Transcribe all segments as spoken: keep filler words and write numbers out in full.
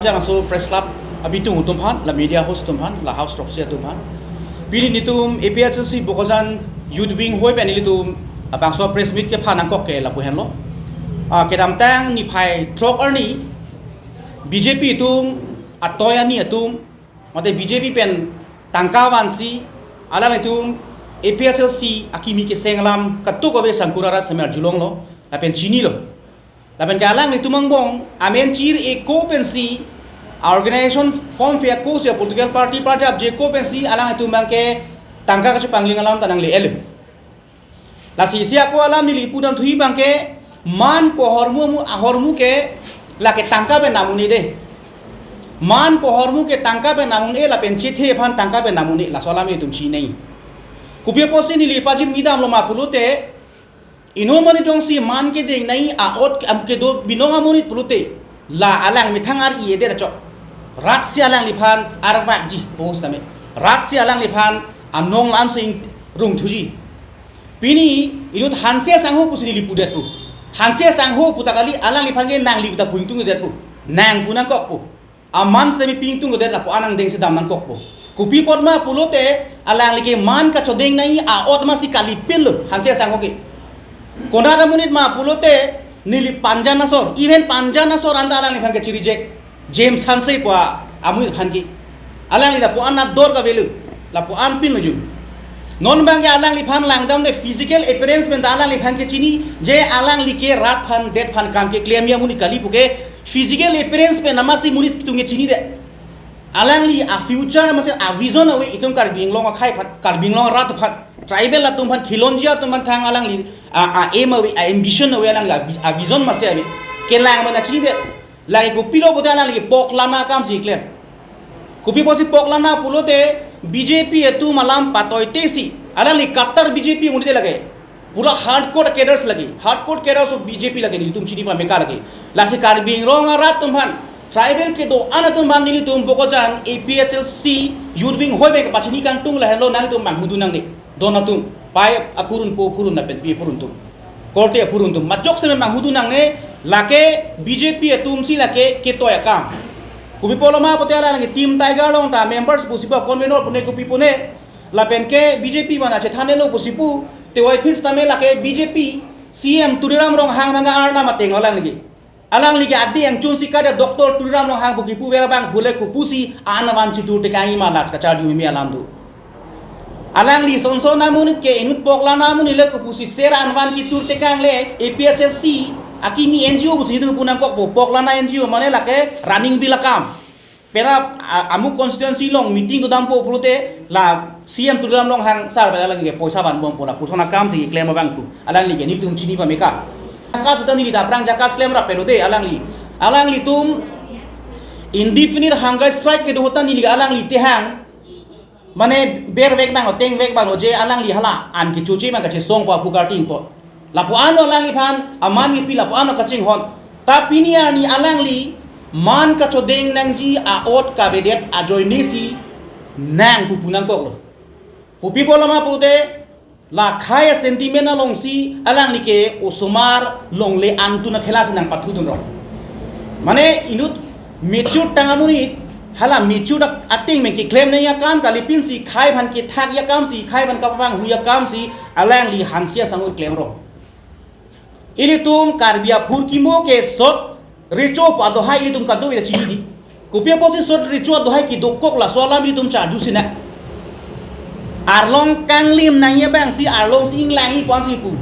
Jangso Press Club abitung atum aphan, la media house atum aphan, la house throksi atum aphan. Pini nelitum A P H L C Bokajan Youth Wing hoi pen nelitum labangso press meet kephan nangkok ke lapu henlo. Ah, kedamtang niphai throk arni B J P atum, atoi ani atum, mate B J P pen tangka vansi, alanglitum A P H L C akimi keseng alam katuk ave, sangkur arat semer julonglo, lapen chinilo. Lapen ke alanglitum angbong amen chir-e ko pensi, a organization form phi ako si, a political party party apje ko pensi alanglitum abangke tangka kachepangling alam ta nangle-et. Lasi isi ako alam neli pudam thuji abangke, man pu ahormu, ahormu ke lake tangka pen nam un-e de. Man pu ahormu ke tangka pen nam un-e, lapen chethe aphan tangka pen nam un-e, laso alam nelitum chinine. Kopi apotsi neli pajirmi damlo ma pulote, inut amonit jongsi man kedeng nangji a-ot am kedo binong amonit pulote, la alang methang ar-i-edet achot, rat si alangliphan arvakji, pos tame, rat si alangliphan anong la-an si ingrung thuji. Pini inut Hanse Sangho pusi neli pudet pu. Hanse Sangho pu ta kali, alangliphan ke nangli pu ta pu ingtungdet pu. Nang pu nangkok pu. Aman sitame pi ingtungdet, lapu-an angdeng si dam nangkok pu. Kopi apot ma pulote, alangli ke man kachodeng nangji a-ot masi kalipinlo, Hanse Sangho ke. Konat amonit ma pulote, neli Panjan asor, even Panjan asor anta alangliphan kachiri-reject. James Hanse pu amonit aphan ke. Alangli lapu-an ador kavelo, lapu-an pinlo jun. Non abangke alangliphan langdamde physical appearance pen ta alangliphan ke chini, je alangli ke rat aphan det aphan kam keklemji amonit kali pu ke, physical appearance pen masi monit atum ke chinidet. Alangli a-future masi a-vision ave, itum Karbi Anglong akhei aphan, Karbi Anglong arat aphan, tribal atum aphan, khilonjia atum aphan thang alangli a, a-aim ave, a-ambition ave, alangli a-vi-, a-vision masi ave. Kelang mana chinidet. Lake kopilo pulote alangli poklana akam si keklem. Kopi apotsi poklana pulote, B J P atum alam patoite si, alangli Qatar B J P amonit lake. Pura hardcore cadres lake, hardcore cadres of B J P lake, nelitum chini pameka lake. Lasi Karbi Anglong arat atum aphan, tribal kedo-an atum aphan nelitum Bokajan A P H L C Youth Wing hoi pen kepachini kangtung lahenlo, nanglitum manghudun nangne. Don atum, pai aphurun, po aphurun, lapen pi aphurun atum, korte aphurun atum, majok seme manghudun nangne, lake B J P atum si lake ketoi akam. Kopi apotlo ma pulote alang lake Team Tiger along ta members pusi pu, convenor pune kopi pune, lapen ke B J P mana chethanelo pusi pu, te wai phis tame lake B J P C M Tuliram Ronghang manga arnam ateng alang lake. Alangli ke adi angchun si kada Doctor Tuliram Ronghang pu kipu vera abang phule kopusi an-an van chitur tekangji ma, lach kacharju meme alam do. Alangli sonson amonit ke inut poklana amonit le kopusi sera an-an van kitur tekang le, A P H L C akimi N G O pusi do pu nangkok pu, poklana N G O mane lake running bill akam. Pera a-, amuk constituency along meeting kedam po pulote la C M Tuliram Ronghang sar pada lake poisa vanbom pu, lapuson akam si keklem abang pu. Alangli ke nelitum chini pameka. Jaka sudah neli ta aphrang jaka klem rap pelo de alangli. Alanglitum indefinite hunger strike kedo ahut ta neli alangli tehang. Mane bervek abang, otengvek abang, oje alangli hala an kechoche abang kachesong pu aphu karting po. Lapu-an alangliphan aman kipi, lapu-an kachinghon. Ta pini arni alangli man kachodeng nangji a-ot kavedet ajoine si nang pu pu nangkoklo. Kopi apotlo ma pulote, la khei a-sentiment alongsi alangli ke osomar longle angtun akhela si nangpathudun rong. Mane inut mature tang amonit, hala mature at-, ateng pen keklem nangji akam kalipin si khei aphan kethakji akam si, khei aphan kapapanghuji akam si alangli Hanse Sangho keklem rong. Ilitum Karbi aphurkimo ke sot recho pu adohai ilitum kado-i ta chini di. Kopi apotsi sot recho adohai kedokok, laso alam ilitum charju sinang. Arlong kanglim nangji abang si arlong si inglangji pu-an si pu.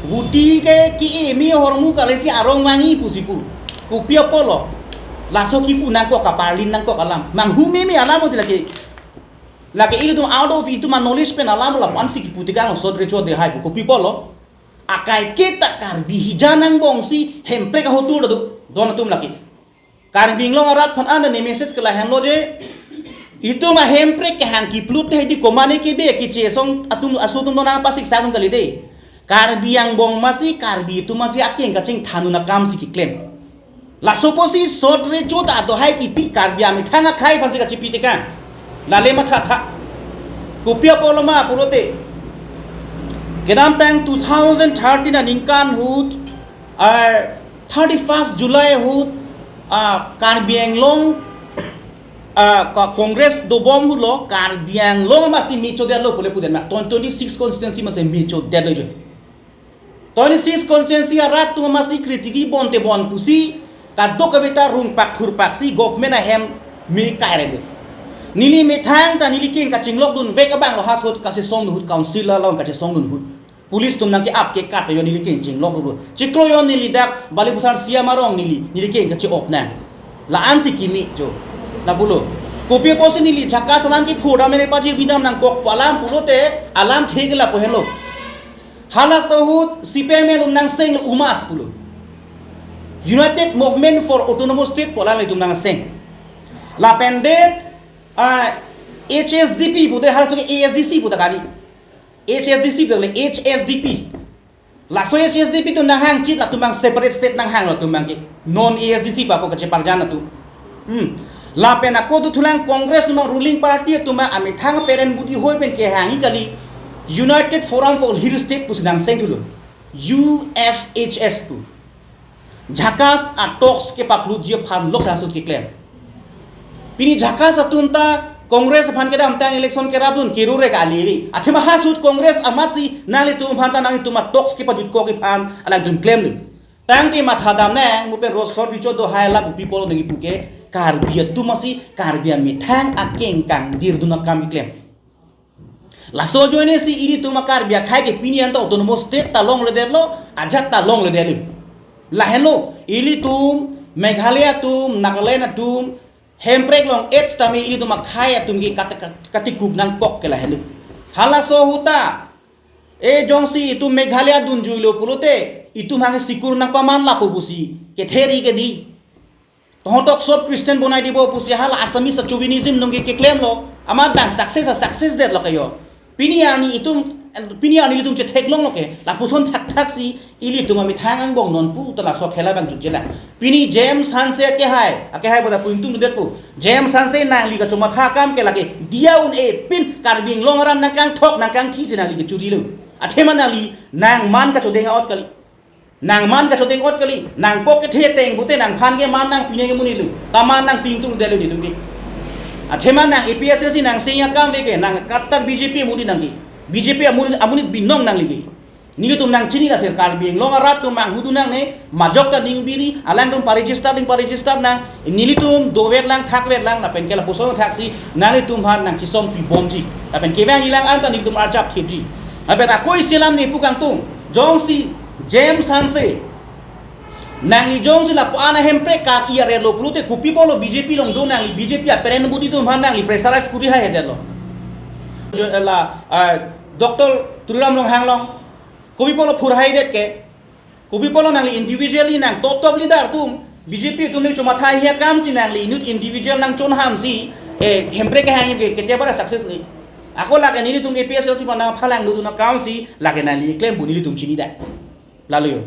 Vuti ke ki-eme ahormu kali si arong vangji pusi pu. Kopi apotlo? Laso kipu nangkok, kaparlin nangkok alam. Manghu meme alam mati lake. Lake ilitum out of itum a-knowledge pen alam, lapu-an si kipu tekang sot recho adohai pu. Kopi apotlo? Akai ke ta Karbi hijan angbong si Hemprek ahotur do, don atum lake. Karbi Anglong arat aphan an ne message ke lahenlo je, itum a-Hemprek kehang kiplut te di komane kebe kiche song atum aso atum dona pasik sa atum kali de. Karbi angbong masi Karbi atum masi akeng kachingthan un akam si keklem. Laso apotsi sot recho ta adohai kipi, Karbi amethang akhei aphan si kachipi tekang. Lale matha tha. Kopi apotlo ma pulote, kedamtang two thousand thirteen aningkan ahut, ah, thirty-first July ahut, Ah, Karbi Anglong, ah, ko-, Congress dobom ahut lo, Karbi Anglong amatsi mechodetlo pule pudetma. Twenty-six constituency amatsi mechodetlo jo. Twenty-six constituency arat atum amatsi kritiki bonte bon pusi, kadokave ta rungpak thurpaksi government ahem me kairelo. Neli methang ta neli keng kachinglokdunvek abang lo, halaso ahut kachesongdun ahut, council along kachesongdun ahut. Police atum nangke-ap ke-cut yo, neli keng chingloklo. Chiklo yo neli dak Balipusan C M arong neli, neli keng kache-op nang. La-ansi kimi jo. Lapulo. Kopi apotsi neli Jhakas alam kephur dam, mene pajir bidam nangkok pu alam pulote, alam thek lapu henlo. Halaso ahut C P I M alum nangseng lo, UMAS pulo. United Movement for Autonomous State pu alanglitum nangseng. Lapen det, ah, H S D P pute, halaso ke A S D C puta kali. H S D C pu le H S D P. Laso H S D P atum nanghangchit, latum abang separate state nanghang, latum abangke non A S D C pa ko kacheparjan atum. Hmm. Lapen ako dothulang Congress atum abang, ruling party atum abang amethang peren budi hoi pen kehangji kali, United Forum for Hill State pusi nangseng thulo. U F H S pu. Jhakas a-talks kepaplutji aphan lok halaso ahut keklem. Pini Jhakas atum ta Congress aphan kedamtang election kerapdun kerure kali ave. Athema halaso ahut Congress amatsi nanglitum aphan ta, nanglitum a-talks kepajutkokji aphan alangtum klemlo. Tangte mathadam nang, mo pen rosot richo do hai la bu people nangji puke, Karbi atum amatsi Karbi amethang akeng kangdirdun akam keklem. Laso ajoinesi ilitum a-Karbi akhei ke pini anta autonomous state ta longledetlo, ajat ta longledetlo. Lahenlo, ilitum Meghalaya atum, Nagaland atum, Hemprek along ets tame ilitum akhei atum ke kat-, kat-, katikuk nangkok ke lahenlo. Halaso ahut ta, e jongsi itum Meghalaya dunjuilo pulote, itum hang sikur nangpaman lapu pusi, ketheri kedi. Tohotok sob Christian bonai dibo pusi hala Assamese chauvinism nangke keklemlo. Amat abang success a-success detlo ke yo. Pini arni itum, pini arni ilitum chetheklonglo ke, lapuson thakthaksi ilitum amethang angbong non pu ta laso akhela abang jutjelang. Pini James Hanse akehai, akehai boda puingtung detpo. James Hanse nangli kachomatha akam ke lake diya un-e pin Karbi Anglong arat nangkangthok nangkangthisi nangli kechurilo. Athema nangli nangman kachodeng a'ot kali. Nangman kachodeng a'ot kali, nangpok kethe ateng pute nangphan keman nangpine kemonit lo. Kaman nangpi ingtung detlo nelitum ke. Athema nang A P H L C nangseng akam ave ke, nang katar B J P amonit nangke. B J P amonit, amonit binong nangli ke. Nelitum nangchini, la sir Karbi Anglong arat atum manghudun nangne, majok ta ningbiri, alangtum pa-register ding pa-register nang, nelitum dovetlang thakvetlang, lapen ke lapuson thaksi, nanglitum aphan nangchisong pibomji. Lapen kevangjilang anta nelitum arjap thipji. Lapen ako isi alam nepu kangtung. Jongsi James Hanse, nangli jongsi lapu-an a-Hemprek kar-i arelo pulote kopi apotlo B J P along do nangli, B J P aperen budi atum aphan nangli pressurize kuri haihedetlo. Jo, la, ah, Doctor Tuliram Ronghang along, kopi apotlo phurhaidet ke, kopi apotlo nangli individually nang top top leader atum, B J P atum neli chomathaji akamsi nangli inut individual nangchonhamsi, eh, Hemprek kehang ke, ketiapa ta success ni. Ako lake nelitum A P H L C aphan nangphalangdun akamsi, lake nangli klem pu nelitum chinidet. Lalo yo.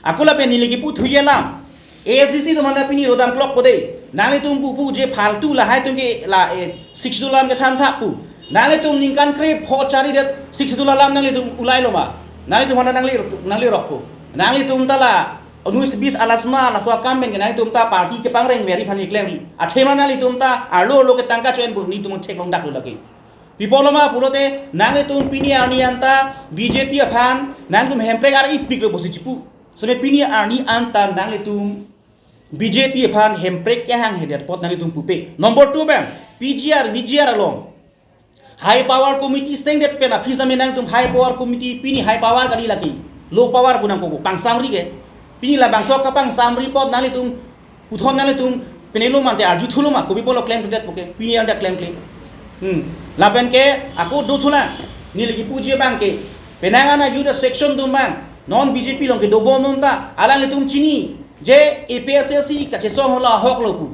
Ako lapen neli kipu thuye alam. A S D C atum aphan ta pini rodam klokpo dei. Nanglitum pupu je phaltu lahai atum ke la, eh, Sixth Schedule alam kethan thap pu. Nanglitum ningkan krepho charidet Sixth Schedule alam nanglitum ulailo ma? Nanglitum aphan ta nangli, nangli rokpo. Nanglitum ta la unis bis alasma laso akam pen ke nanglitum ta party kepangreng veri aphan keklem. Athema nanglitum ta arlo arlo ke tangka cho-en pu nelitum theklongdaklo lake. Pi apotlo ma pulote, nanglitum pini arni anta B J P aphan, nanglitum Hemprek ar-ipiklo pusi chipu. Seme pini arni anta nanglitum B J P aphan Hemprek kehanghedet apot nanglitum pupe. Number two pen, P G R, V G R along. High power committee stengdet pen aphi same nanglitum high power committee pini high power kali lake. Low power pu nangkokpo, pangsamri ke. Pini labangso kapangsamri apot nanglitum puthot nanglitum penelo mante arju thulo ma, kopi apotlo klemkledetpo ke, pini anta klemkle. Hmm. Lapen ke ako dothulang, neli kipuji abang ke, penang an a-youth section atum abang, non B J P along kedobom atum ta, alanglitum chini, je A P H L C kachesong hala ahoklo pu,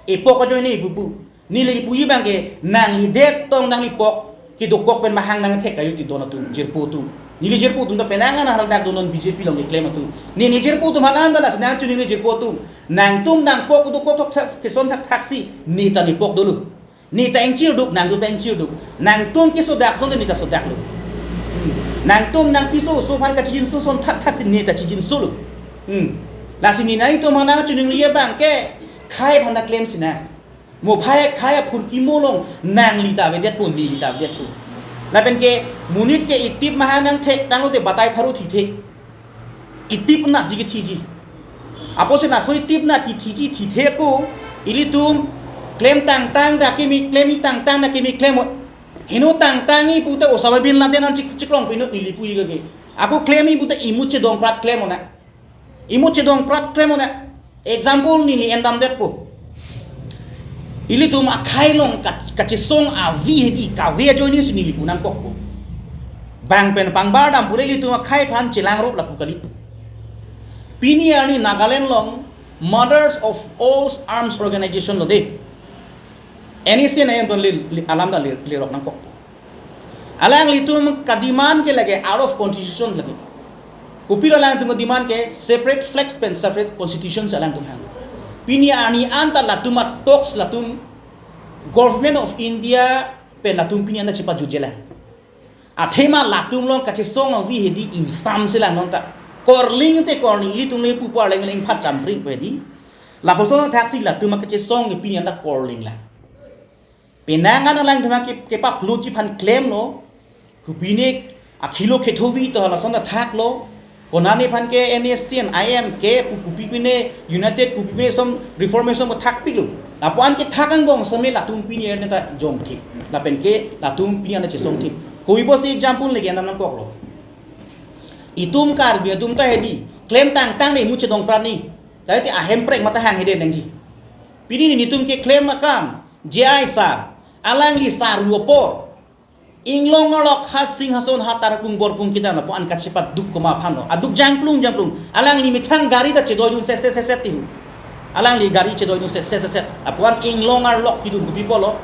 epok ajoine pupu. Neli kipuji abang ke, nangli det tong nangli pok, kedokok pen mahang nangthek kali ti don atum, jirpo atum. Neli jirpo atum ta penang an hadak do non B J P along keklem atum. Ne ne jirpo atum aphan anta lasi nangchini ne jirpo atum. Nangtum nangpok kedokok thok thak, keson thakthaksi, ne ta nepok dolo. Ne ta ingchirduk, nangtum ta ingchirduk. Nangtum kesodak ason ne ta sodaklo. Hmm. Nangtum nangpiso oso aphan kachijinso ason thakthaksi ne ta chijinsolo. Hmm. Lasi ne nangtum aphan nangchiningri abang ke, Khei aphan ta klemsi nang. Mo phai khei aphurkimo along nangli ta avedetpo, neli ta avedetpo. Lapen ke monit ke itip maha nangthektanglote batai pharo thithe. Itip natji kethiji. Apotsi laso itip nat kethiji thithe ako ilitum klemtangtang ta keme klem, itangtang ta keme klem. Heno tangtangji pute Osama bin Laden an chik-, chiklong pinut neli puji kake. Ako klemji pute imut chedongprat klem ona. Imut chedongprat klem ona. Example neli endamdetpo. Ilitum akhei along ka-, kachesong avi hedi kave ajoinesi neli pu nangkokpo. Bang pen pangbar dam pule ilitum akhei aphan chelang rop lapu kali. Pini arni Nagaland along Mothers of All Arms Organization lo de. N S C N I M pen le, le, alam ta le, lerok nangkokpo. Alanglitum kademand ke lake out of constitution lake. Kopilo alangtum kademand ke separate flags pen separate constitution si alangtum hang. Pini arni anta latum atalks latum Government of India pen latum pini anta chepajutjelang. Athema latum along kachesong avi hedi ingsamselang nonta. Korling te korling ilitum le pupu arleng leng phat champring pe hedi. Lapuson thaksi latum akachesong ke pini anta korlinglang. Penang an alangtum ke, kepaplutji aphan klemlo. Kopine akhilo kethovi to lason ta thaklo. Konane aphan ke N S C N I M ke pu kopi pine United kopi pine som reformation ko thakpiklo. Lapu-an ke thak angbong seme latum pini arni ta jongthip. Lapen ke latum pini arni chesongthip. Kopi pusi example lake endam nangkoklo. Itum Karbi atum ta hedi klemtangtang de imut chedongprat ni. Kali te ahemprek mata hang hede nangji. Pini nelitum keklem akam J I sir, alangli sar lu apor. Inglong arlok ha Singhason ha Tarapung Borpung kita na pu-an kachepaduk komat aphanlo. Aduk jangplung jangplung. Alangli methang gari ta chedoidun set set set set tihu. Alangli gari chedoidun set set set set. Lapu-an inglong arlok kedun kopi pulo.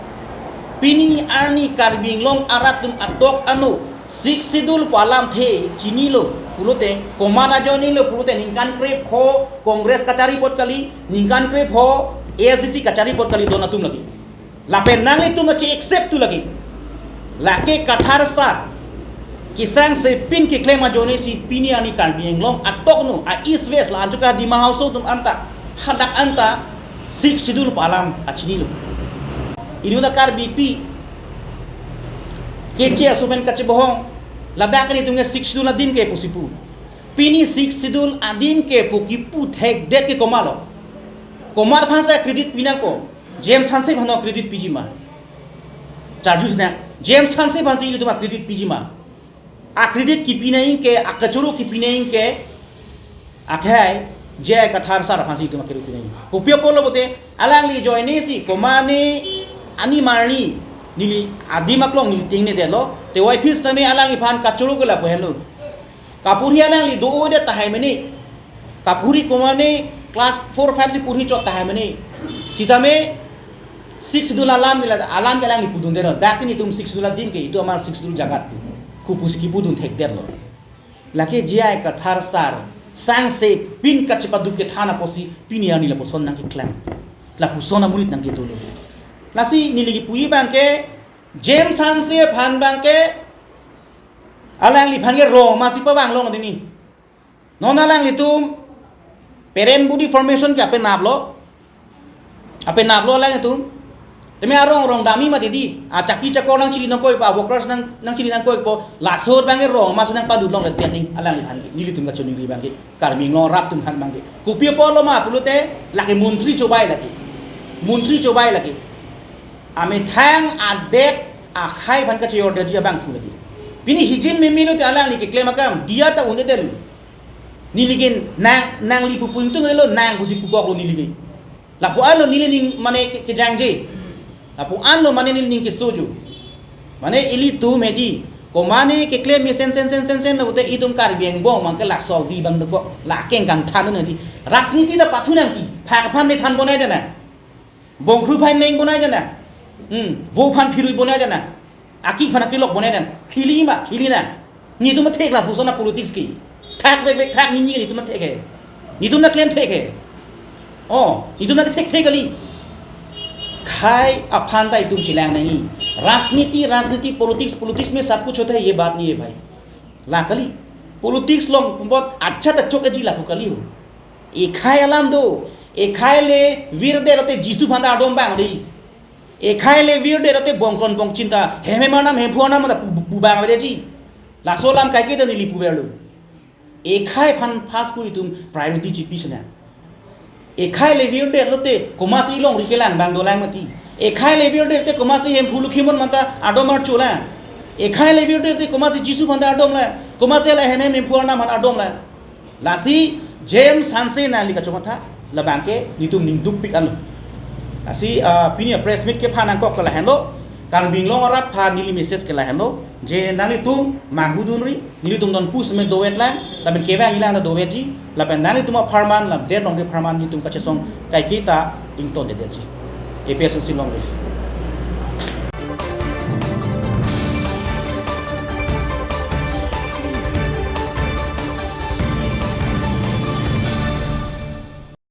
Pini arni Karbi Anglong arat atum atalk ano Sixth Schedule pu alamthe chinilo pulote, komat ajoinelo pulote ningkan krepho Congress kachari apot kali, ningkan krepho A S D C kachari apot kali don atum lake. Lapen nanglitum achi accept tu lake. Lake Kathar sir kesangsepin keklem ajoinesi pini arni Karbi Anglong atalk no a East West la anchot ke Dima Hasao atum anta hadak anta Sixth Schedule pu alam kachinilo. Inut a Karbipi keche aso pen kachebohong ladak nelitum ke Sixth Schedule adim ke pusi pu. Pini Sixth Schedule adim ke pu kipu thekdet ke komatlo? Komat aphan si credit pi nangkok? James Hanse aphan credit piji ma? Charjus na, James Hanse aphan si ilitum a credit piji ma? A credit kipi nangji ke, akachoro kipi nangji ke, akhei J I Kathar sir aphan si ilitum a credit pi nangji. Kopi apotlo pulote, alangli ajoinesi komatne ani marni neli adim aklong neli tingnedetlo. Te Y P sitame alangliphan kachoro ke lapu henlo. Kaporhi alangli do-odet tahai mene. Kaporhi komatne class four five si porhi chot tahai mene. Sitame Sixth Schedule alam ke la, alam ke alangli pudundetlo. Dak nelitum Sixth Schedule adim ke itum amar Sixth Schedule jagat pu, kopusi kipudun thekdetlo? Lake J I Kathar sir sangsepin kachepaduk kethan apotsi pini arni lapuson nangkeklang. Lapuson amonit nangkedolo. Lasi neli kipuji abang ke James Hanse aphan abang ke alangliphan ke rong masi pavang long dini. Non alanglitum parent body formation ke apenaplo. Apenaplo alanglitum. Teme arong rong damji mati di. A chaki chakor nangchili nangkokpo, a workers nang, nangchili nangkokpo. Laso abang ke rong masi nangpadun longle tianing alangliphan ke. Nelitum kachoningri abang ke. Karbi Anglong arat atum aphan abang ke. Kopi apotlo ma pulote lake montri chobai lake. Montri chobai lake. Amethang adet akhei aphan kachejordetji abang pu lake. Pini hijim meme lote alangli keklem akam diya ta un-edetlo. Neli ke nang, nangli pupu ingtunglo, nang pusi pukoklo neli ke. Lapu-anlo neli ning mane ke, kejangje. Lapu-anlo mane neli ning kesojo. Mane ilitum hedi komatne keklem mesen sen sen sen sen lo pulote itum Karbi angbong abang ke laso avi abang dokok, lake kangthan un hedi. Rajniti ta pathu nangji, phak aphan methan bonai dana. Bongkru aphan meng bonai dana. Hmm, vo aphan phirui bonai dana. Aki aphan akilok bonai dana. Kheli ma, kheli na. Netum athek lapuson a politics ke. Thak vek vek thak nini netum athek ke. Netum nangklem thek ke. Oh, netum nangthek thek kali. Khei aphan ta itum chelang nangji. Rajniti, rajniti, politics, politics mein sab kuch hota hai, ye baat nahi hai bhai. La kali. Politics along pumbot accha ta chok aji lapu kali ho. Ekhei alam do. Ekhai le virdet lote Jisu aphan ta ardom abang de. Ekhai le virdet lote bongkron bongchin ta hem hem arnam Hemphu arnam ta pu, pu abang de ji. Laso alam kaike ta neli puverlo. Ekhai aphan first pu itum priority chipi sena. Ekhai le virdet lote komatsi longri kelang abang dolang mati. Ekhai le virdet lote komatsi Hemphu Lokhimon aphan ta ardom archo lang. Ekhai le virdet lote komatsi Jisu aphan ta ardom lang. Komatsi la hem hem Hemphu arnam aphan ardom lang. Lasi James Hanse nangli kachomatha labang ke nelitum ning dukpik anlo. Lasi, ah, pini press meet kephan nangkok ke lahenlo, Karbi Anglong arat aphan neli message ke lahenlo, je nanglitum manghudunri, nelitum don pus me dovet lang, lapen kevang ilang ta dovetji, lapen nanglitum apharman, lam jen rong ke apharman nelitum kachesong kaike ta ingtondetji. A P H L C long live.